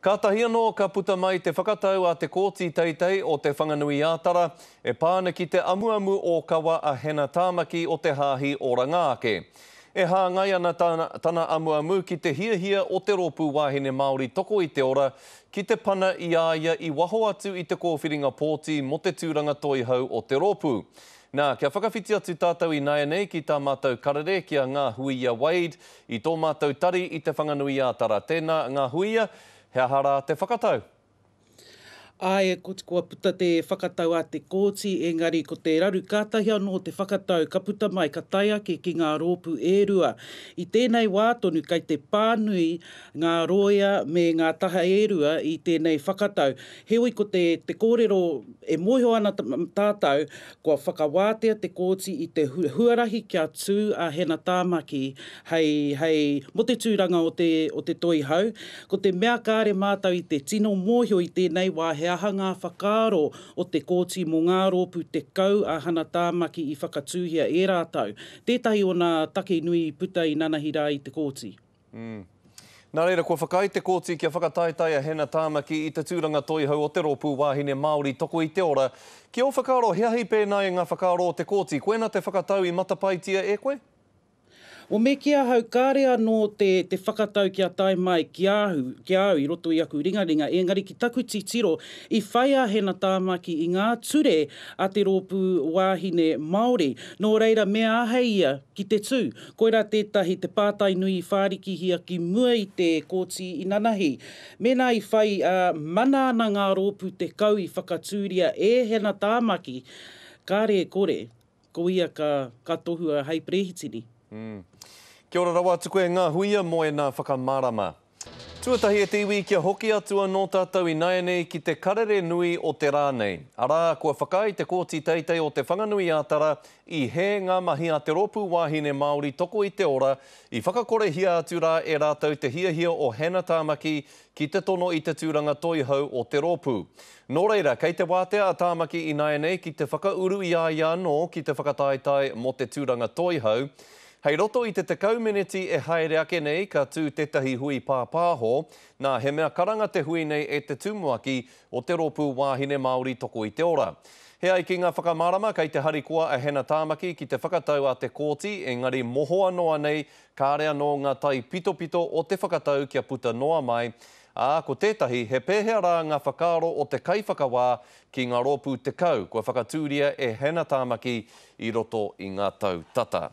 Kātahi anō ka puta mai te whakatau a Te Kōti Teitei o Te Whanganui-ā-Tara e pā ana ki te amuamu ōkawa a Hena Tāmaki o te Hāhi Oranga Ake. E hāngai ana tana amuamu ki te hiahia o te Rōpū Wāhine Māori Toko i te Ora ki te pana i a ia i waho atu i te kōwhiringa pōti mō te tūranga toihau o te rōpū. Nā, kia whakawhiti atu tātou ināianei ki tā mātou karere ki a Ngāhuia Wade i tō mātou tari i Te Whanganui-ā-Tara. Tēnā, Ngāhuia, he aha rā te whakatau? Āe, kua puta te whakatau a te kōti, engari ko te raru kātahi anō te whakatau ka puta mai, ka tae ake ki ngā rōpū e rua. I tēnei wā tonu kei te pānui ngā rōia me ngā taha e rua i tēnei whakatau. Heoi ko te te kōrero e mōhio ana tātou, kua whakawātea te kōti i te huarahi kia tū a Hena Tāmaki hei, hei, mō te tūranga o te, o te Toihau. Ko te mea kāre mātou i te tino mōhio i tēnei wā he aha ngā whakaaro o te kōti mō ngā rōpū 10 a Hana Tāmaki i whakatūhia e rātou. Tētahi o nā take nui i puta i nanahi rā i te kōti. Mm. Nā reira, kua whakaae te kōti kia whakataetae a Hena Tāmaki i te tūranga toihau o te Rōpū Wāhine Māori Toko i te Ora. Ki ō whakaaro, he aha i pēnā i ngā whakaaro o te kōti? Koina te whakatau i matapaetia e koe? O me ki ahau kāre anō te te whakatau kia tae mai ki ahu, ki a au i roto i aku ringaringa, engari ki taku titiro, i whai a Hena Tāmaki i ngā ture a te Rōpū Wāhine Māori. Nō reira me āhei ia ki te tū. Koirā tētahi, te pātai nui i whārikihia ki mua i te kōti inanahi. Mēnā i whai mana ana ngā rōpū 10 i whakatūria e Hena Tāmaki, kāre e kore, Ko ia ka, ka tohua hei perehitini. Mm. Kia ora rawa atu koe Ngahuia mo ena whakamarama. Tuatahi e te iwi kia hoki atu anō tātou ināianei ki te karere nui o te rā nei. Arā, kua whakaae te Kōti Teitei o Te Whanganui-ā-Tara i hē ngā mahi a te Rōpū Wāhine Māori Toko i te Ora i whakakorehia atu rā e rātou te hiahia o Hannah Tāmaki ki te tono i te tūranga toihau o te rōpū. Nō reira, kei te wātea a Tāmaki ināianei ki te whakauru i a ia anō ki te whakataetae mō te tūranga toihau. Hei roto i te 10 meneti e haere ake nei ka tū tētahi hui pāpāho, nā, he mea karanga te hui nei e te tumuaki o te Rōpū Wāhine Māori Toko i te Ora. He ai ki ngā whakamārama kei te harikoa a Hannah Tāmaki ki te whakatau a te kōti, engari mohoa noa nei Kāre anō ngā taipitopito o te whakatau kia puta noa mai, ā, ko tētahi, he pēhea rā ngā whakaaro o te kaiwhakawā ki ngā rōpū 10 kua whakatūria e Hannah Tāmaki i roto i ngā tau tata.